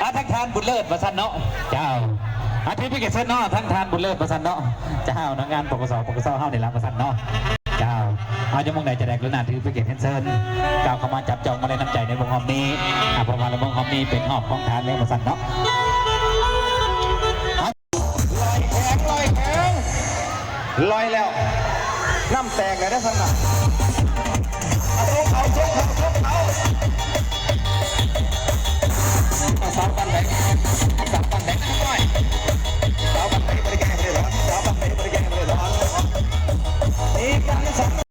ອ່າ ທາງທ່ານບຸນເລີດວ່າຊັ້ນເນາະ. ເຈົ້າ ອ່າ ຖືໄປເກັບເຊີນເນາະ ທາງທ່ານບຸນເລີດວ່າຊັ້ນເນາະ. ເຈົ້າ ເນາະ ງານ ປກສ ປກສ ເຮົານີ້ລະວ່າຊັ້ນເນາະ. ເຈົ້າ ເອົາ ຈະໝ່ອງໃດຈະແດກ ຫຼືໜ້າ ຖືໄປເກັບເຊີນ ກ່າວເຂົ້າມາຈັບຈອງມາແລະນ້ຳໃຈໃນວົງຮອບນີ້. ອ່າ ເພາະວ່າໃນວົງຮອບນີ້ເປັນຮອບຂອງທ່ານແລ້ວວ່າຊັ້ນເນາະ. ລອຍແຂງ ລອຍແຂງ ລອຍແລ້ວ ນ້ຳແຕກແລ້ວເດີຊັ້ນນະ. ຊົກເຂົາ ຊົກເຂົາ ຊົກເຂົາ.